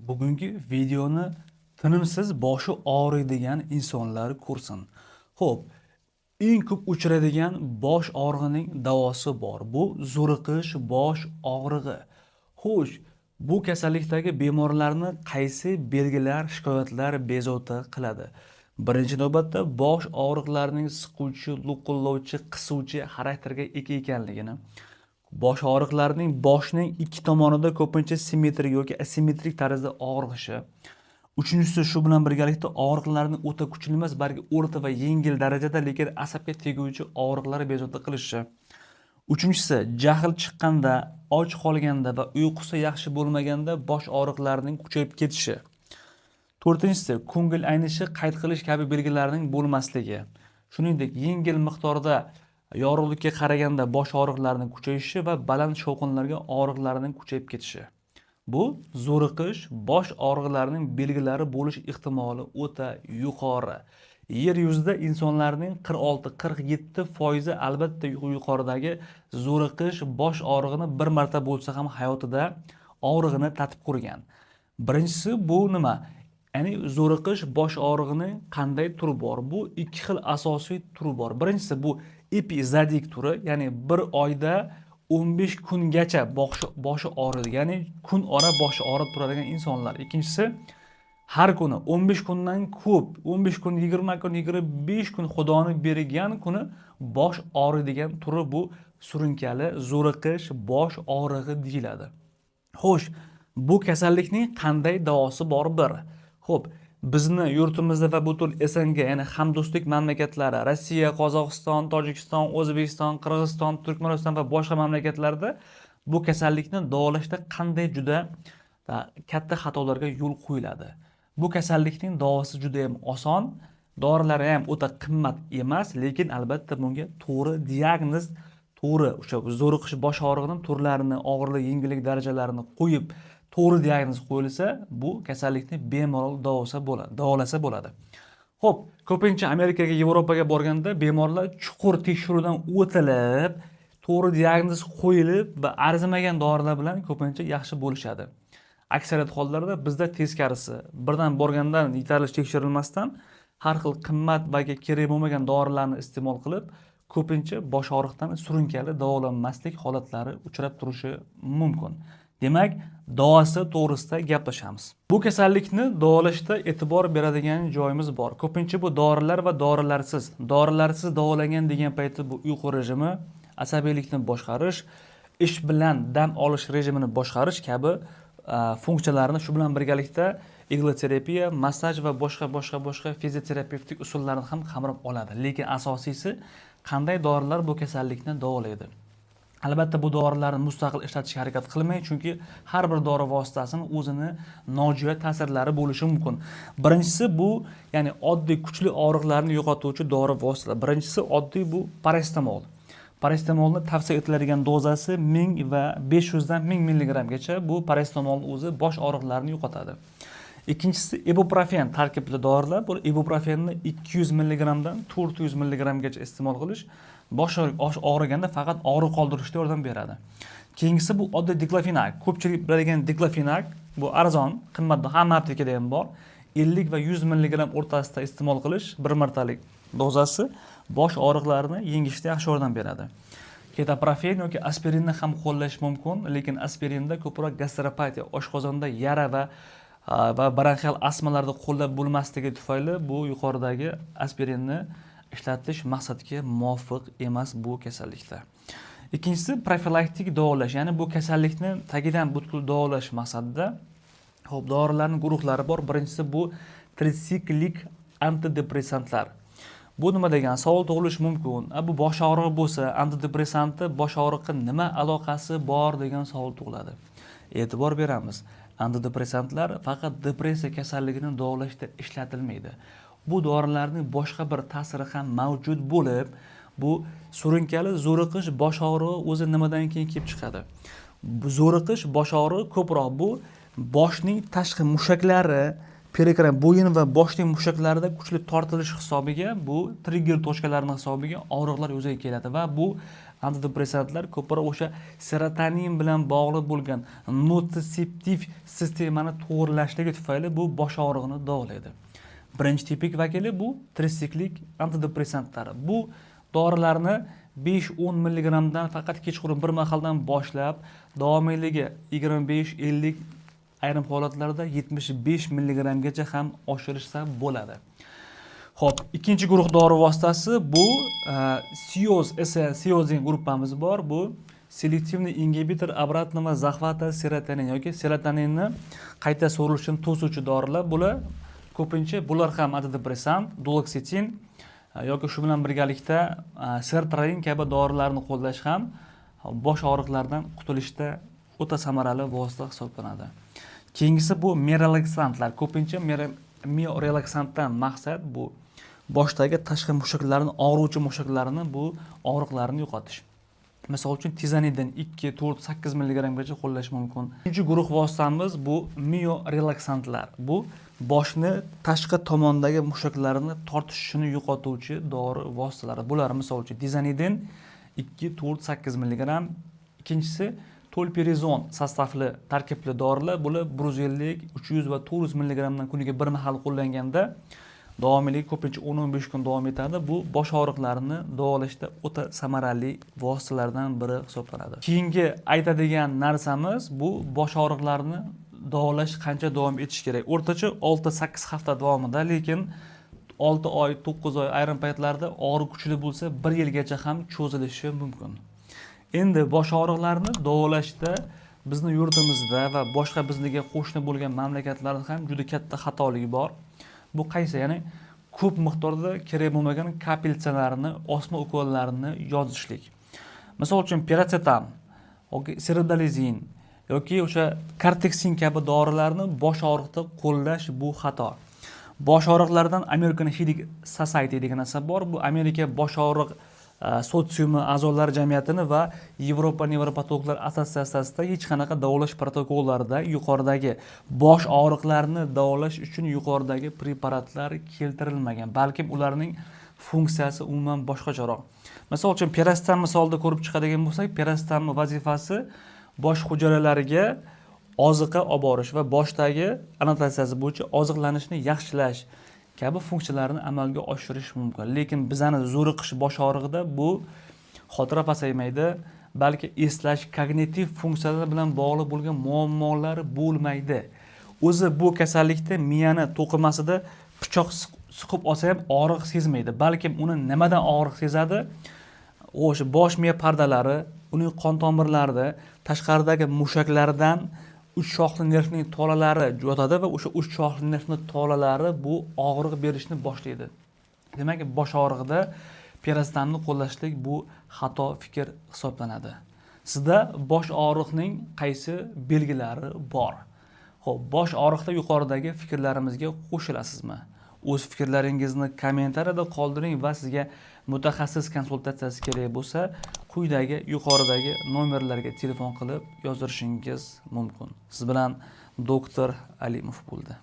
Bugungi videoni tinimsiz boshi og'riydigan insonlar ko'rsin. Xo'p, eng ko'p uchraydigan bosh og'rig'ining davosi bor. Bu zo'riqish bosh og'rig'i. Xo'sh, bu kasallikdagi bemorlarni qaysi belgilar, shikoyatlar bezovta qiladi? Birinchi navbatda bosh og'riqlarining siquvchi, lo'qillovchi, qisuvchi xarakterga ega ekanligini, bosh og'riqlarining boshning ikki tomonida ko'pincha simmetrik yoki asimmetrik tarzda og'rishi. Uchinchisi, shu bilan birgalikda og'riqlarning o'ta kuchli emas, balki o'rta va yengil darajada, lekin asabga teguvchi og'riqlar bezovta qilishi. Uchinchisi, jahl chiqqanda, och qolganda va uyqusi yaxshi bo'lmaganda bosh og'riqlarining kuchayib ketishi. To'rtinchisi, ko'ngil aynishi, qayt qilish kabi belgilarning bo'lmasligi. Shuningdek, yengil miqdorda yorug'likka qaraganda bosh og'riqlarining kuchayishi va baland shovqinlarga og'riqlarning kuchayib ketishi. Bu zo'riqish bosh og'riqlarining belgilari bo'lish ehtimoli o'ta yuqori. Yer yuzida insonlarning 46-47% albatta yuqoridagi zo'riqish bosh og'rig'ini bir marta bo'lsa ham hayotida og'rig'ini tatib ko'rgan. Birinchisi, bu nima? Ya'ni zo'riqish bosh og'rig'ining qanday turi bor? Bu ikki xil asosiy turi bor. Birinchisi, bu epizodik turi, ya'ni bir oyda 15 kungacha boshi og'riydi, ya'ni kun ora boshi og'rib turadigan insonlar. Ikkinchisi, har kuni 15 kundan ko'p, 15 kun, 20 kun, 25 kun, Xudoni bergan kuni bosh og'riydigan turi, bu surunkali zo'riqish bosh og'rig'i deyiladi. Xo'sh, bu kasallikning qanday davosi bor bir? Xo'p, bizni yurtimizda va butun СНГ, ya'ni hamdo'stlik mamlakatlari, Rossiya, Qozog'iston, Tojikiston, O'zbekiston, Qirg'iziston, Turkmaniston va boshqa mamlakatlarda bu kasallikni davolashda qanday juda katta xatolarga yo'l qo'yiladi. Bu kasallikning davosi juda ham oson, dorilari ham o'ta qimmat emas, lekin albatta bunga to'g'ri diagnoz, to'g'ri o'sha zo'riqish bosh og'rig'ining turlarini, og'irlik, yengillik darajalarini qo'yib, to'g'ri diagnoz qo'yilsa, bu kasallikni bemalol davolasa bo'ladi, davolasa bo'ladi. Xo'p, ko'pincha Amerikaga, Yevropaga borganda bemorlar chuqur tekshiruvdan o'tilib, to'g'ri diagnoz qo'yilib va arzimagan dorilar bilan ko'pincha yaxshi bo'lishadi. Aksariyat hollarda bizda teskarisi, birdan borgandan yetarli tekshirilmasdan har xil qimmat va kerak bo'lmagan dorilarni iste'mol qilib, ko'pincha bosh og'riqdan surunkali davolanmaslik holatlari uchrab turishi mumkin. Demak, davosi to'g'risida gaplashamiz. Bu kasallikni davolashda e'tibor beradigan joyimiz bor. Ko'pincha bu dorilar va dorilarsiz. Dorilarsiz davolangan degan paytda bu uyqu rejimi, asabiylikni boshqarish, ish bilan dam olish rejimini boshqarish kabi funksiyalarni, shu bilan birgalikda igloterapiya, massaj va boshqa boshqa boshqa fizioterapevtik usullarni ham qamrab oladi. Lekin asosiysi, qanday dorilar bu kasallikni davolaydi? Albatta, bu dorilarni mustaqil ishlatishga harakat qilmang, chunki har bir dori vositasini o'zini nojo'ya ta'sirlari bo'lishi mumkin. Birinchisi bu, ya'ni oddiy kuchli og'riqlarni yo'qotuvchi dori vositalar. Birinchisi, oddiy bu parasetamol. Parasetamolni tavsiya etiladigan dozasi 1000 va 500 dan 1000 milligrammgacha. Bu parasetamolni o'zi bosh og'riqlarini yo'qotadi. Ikkinchisi, ibuprofen tarkibli dorilar. Bu ibuprofenni 200 milligrammdan 400 milligrammgacha iste'mol qilish bosh og'riganda faqat og'riq qoldirishda yordam beradi. Keyingisi, bu oddiy diklofenak. Ko'pchilik biladigan diklofenak, bu arzon, qimmat, hamma aptekada ham bor. 50 va 100 milligramm o'rtasida iste'mol qilish bir martalik dozasi bosh og'riqlarini yengishda yaxshi yordam beradi. Ketoprofen yoki aspirinni ham qo'llash mumkin, lekin aspirinda ko'proq gastropatiya, oshqozonda yara va bronxial astmalarda qo'llab bo'lmasligi tufayli bu yuqoridagi aspirinni ishlatish maqsadga muvofiq emas bu kasallikda. Ikkinchisi, profilaktik davolash, ya'ni bu kasallikni tagidan butkul davolash maqsadida. Xo'p, dorilarning guruhlari bor. Birinchisi, bu trisiklik antidepressantlar. Bu nima degan savol tug'ilishi mumkin. A, bu bosh og'rig'i bo'lsa, antidepressantni bosh og'riqqa nima aloqasi bor degan savol tug'iladi. E'tibor beramiz. Antidepressantlar faqat depressiya kasalligini davolashda ishlatilmaydi. Bu dorilarning boshqa bir ta'siri ham mavjud bo'lib, bu surunkali zo'riqish bosh og'rig'i o'zi nimadan keyin kelib chiqadi? Bu zo'riqish bosh og'rig'i ko'proq bu boshning tashqi mushaklari Perikran bo'yin va boshning mushaklarida kuchli tortilish hisobiga, bu trigger точка larni hisobiga og'riqlar yuzaga keladi va bu antidepressantlar ko'proq o'sha serotonin bilan bog'liq bo'lgan notseptiv sistemani to'g'irlashligi tufayli bu bosh og'rig'ini davolaydi. Birinchi tipik vakili bu trisiklik antidepressantlar. Bu dorilarni 5-10 milligramdan faqat kechqurun bir mahaldan boshlab davomiyligi 25-50, ayrim holatlarda 75 milligramgacha ham oshirishsa bo'ladi. Xo'p, ikkinchi guruh dori vositasi bu SIOZ esa, SIOZ degan gruppamiz bor. Bu селективный ингибитор обратного захвата серотонина yoki serotoninni qayta so'rilishini to'suvchi dorilar. Bular ko'pincha, bular ham antidepressant, duloksetin yoki shu bilan birgalikda sertralin kabi dorilarni qo'llash ham bosh og'riqlaridan qutulishda o'ta samarali vosita hisoblanadi. Keyingisi bu miorelaksantlar. Ko'pincha miorelaksantdan maqsad bu boshdagi tashqi mushaklarni, og'ruvchi mushaklarni bu og'riqlarni yo'qotish. Misol uchun, tizanidin 2, 4, 8 milligramgacha qo'llash mumkin. Uchinchi guruh vositamiz bu miorelaksantlar. Bu boshni tashqi tomondagi mushaklarni tortishishini yo'qotuvchi dori vositalari. Bular, misol uchun, tizanidin 2, 4, 8 milligram. Ikkinchisi tolperizon состав li, tarkibli dorilar. Bular 150, 300 va 400 milligramdan kuniga bir mahal qo'llanganda davomiyligi ko'pincha 10-15 kun davom etadi. Bu bosh og'riqlarini davolashda o'ta samarali vositalardan biri hisoblanadi. Keyingi aytadigan narsamiz bu bosh og'riqlarini davolash qancha davom etishi kerak? O'rtacha 6-8 hafta davomida, lekin 6 oy, 9 oy, ayrim paytlarda og'riq kuchli bo'lsa, 1 yilgacha ham cho'zilishi mumkin. Endi bosh og'riqlarini davolashda bizni yurtimizda va boshqa bizga qo'shni bo'lgan mamlakatlarda ham juda katta xatolik bor. Bu qaysi? Ya'ni ko'p miqdorda kerak bo'lmagan капельница larni, osma ukollarni yozishlik. Misol uchun, piracetam yoki serodalizin yoki o'sha karteksin kabi dorilarni bosh og'riqda qo'llash bu xato. Bosh og'riqlardan American Headache Society degan narsa bor. Bu Amerika bosh og'riq sotsiumi a'zolari jamiyatini va Yevropa nevropatologlar assotsiatsiyasida hech qanaqa davolash protokollarida yuqoridagi bosh og'riqlarini davolash uchun yuqoridagi preparatlar keltirilmagan, balkim ularning funksiyasi umuman boshqacharoq. Misol uchun, piracetam misolida ko'rib chiqadigan bo'lsak, piracetamni vazifasi bosh hujayralariga oziqa olib borish va boshdagi annotatsiyasi bo'yicha oziqlanishni yaxshilash kabi funksiyalarni amalga oshirish mumkin. Lekin bizani zo'riqish bosh og'rig'ida bu xotira pasaymaydi, balki eslash, kognitiv funksiyalar bilan bog'liq bo'lgan muammolar bo'lmaydi. O'zi bu kasallikda miyani to'qimasida pichoq suqib olsa ham og'riq sezmaydi, balkim uni nimadan og'riq sezadi? O'sha bosh miya pardalari, uning qon tomirlarida, tashqaridagi mushaklardan uch shoxli nervning tolalari yotadi va o'sha uch shoxli nervni tolalari bu og'riq berishni boshlaydi. Demak, bosh og'rig'ida piracetamni qo'llashlik bu xato fikr hisoblanadi. Sizda bosh og'riqning qaysi belgilari bor? Xo'p, bosh og'riqda yuqoridagi fikrlarimizga qo'shilasizmi? O'z fikrlaringizni kommentariyada qoldiring va sizga mutaxassis konsultatsiyasi kerak bo'lsa, quyidagi, yuqoridagi nomerlarga telefon qilib yozdirishingiz mumkin. Siz bilan doktor Alimov bo'ldi.